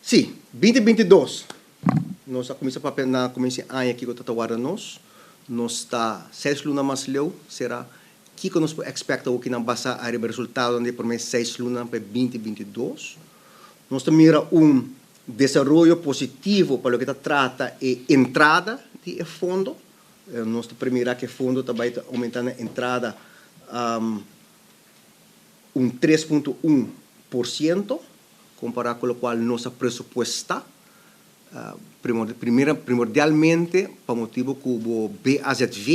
Si, 2022, nos a kuminsá papia na komienso di aña kiko ta warda nos. Nos ta 6 luna mas leu, será kiko nos por expect ku nan basá riba resultado di promé 6 luna pa 2022. Nos ta mira un desaroyo positivo pa loke ta trata e entrada di fondo. Nos ta mira ku e fondo tambe ta oumentando e entrada un 3,1% kompará ku loke nos a presupuestá. Primordialmente pa motibu ku e BAZV,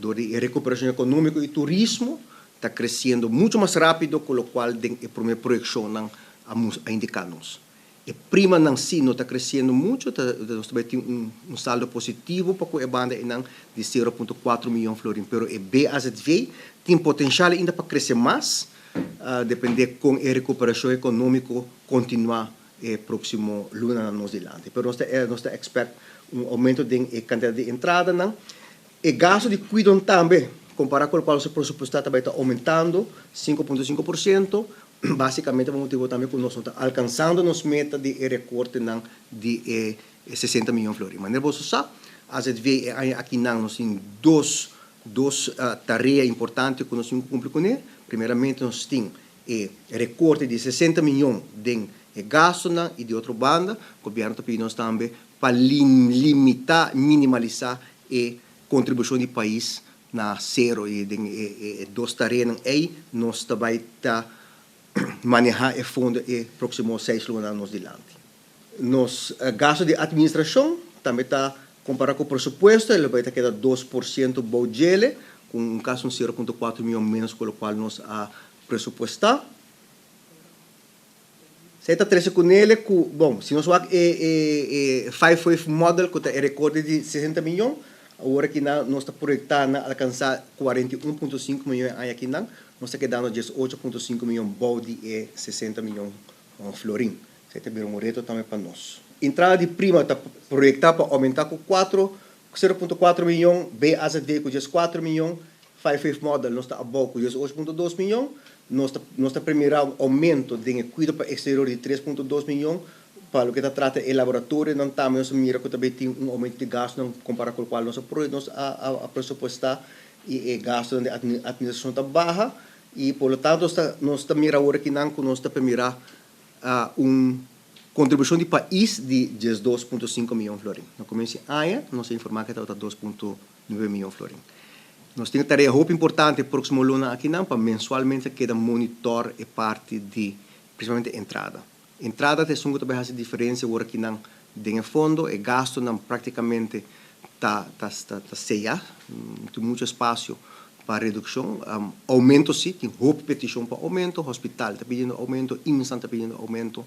di rekuperashon ekonómiko i turismo, ta kresiendo muchu mas rápido ku loke e promé proyekshon a indiká nos. E prima nan si no ta kresiendo muchu, nos tambe tin un saldo positivo pa e banda di 0,4 mion florin, pero e BAZV tin potensial ainda pa krese mas, dependé kon e rekuperashon ekonómiko kontinuá e próksimo luna nos dilanti. Pero nos ta expect un oumento di kantidat di entrada, no? E gastu di kuido tambe, kompará ku loke e presupuestá, tambe ta oumentando 5,5%, básikamente pa motibu tambe ku nos no ta alkansando nos meta di rekorte di 60 mion florin. Mas bo sa, AZV aki nos tin dos tarea importante ku nos tin ku kumpli kuné. Primeramente nos tin e rekorte di 60 mion di gastu i, di otro banda, gobièrnu ta pidiendo nos tambe pa limitá, minimalisá e kontribushon di pais na sero, i e dos tarea ei nos tambe ta manehá e fondo e próksimo 6 luna nos dilanti. Nos gastu di atministrashon tambe ta kompará ku e presupuesto, e ta bai keda 2% bou dje, ku un kaso 0,4 mion ménos ku loke nos a presupuestá. Esei ta trese kuné ku, bon, si nos wak e five wave model ku ta e rekorte di 60 mion, awor aki nos ta proyektá na alkansá 41,5 mion aki nan, nos ta kedando 18,5 mion bou di e 60 mion florin. Esei ta un reto tambe pa nos. Entrada di prima ta proyektá pa oumentá ku 4, 0,4 mion, BAZV ku 4 mion, five wave model nos ta abou ku 8,2 mion, nos ta premirá un oumento di kuido pa eksterior di 3,2 mion, pa loke ta trata e laboratorio nan tambe nos mira ku tambe tin un oumento di gastu kompará ku loke nos a presupuestá i e gastu di atministrashon ta baha i, por lo tanto, nos ta mira awor aki nan ku nos ta mira un kontribushon di pais di 12,5 mion florin. Na komienso di aña, nos a informá ku ta 2,9 mion florin. Nos tin un tarea hopi importante próksimo luna aki nan pa mensualmente keda monitor e parti di prinsipalmente entrada. Entrada ta esun ku tambe ta hasi diferensia awor aki nan den fondo, e gastu nan práktikamente ta seya, tin muchu espasio pa redukshon. Oumento si, tin hopi petishon pa oumento, hospital ta pidiendo oumento, IMSA ta pidiendo oumento,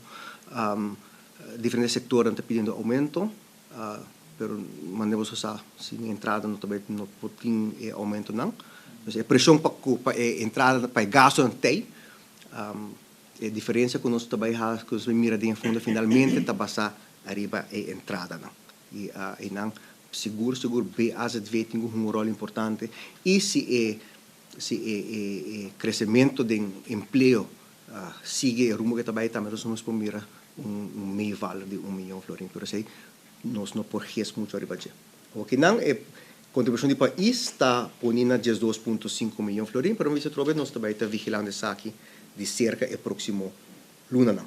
diferente sektor ta pidiendo oumento, pero manera bo sa, sin entrada no tambe no tin oumento nan. Anto, e preshon pa e entrada pa e gastu nan tin, e diferensia ku nos tambe ku nos mira den fondo finalmente ta basá riba e entrada nan. I nan sigur sigur BAZV tin un ròl importante i si e kresementu di empleo sigui e rumbo ku tambe tambe nos por mira un meevaller di 1 mion florin, pero esei nos no por guess muchu riba dje. Oké, nan e kontribushon di pais ta pone na 12,5 mion florin, pero nos tambe ta vigilando esaki di serka e próksimo luna nan.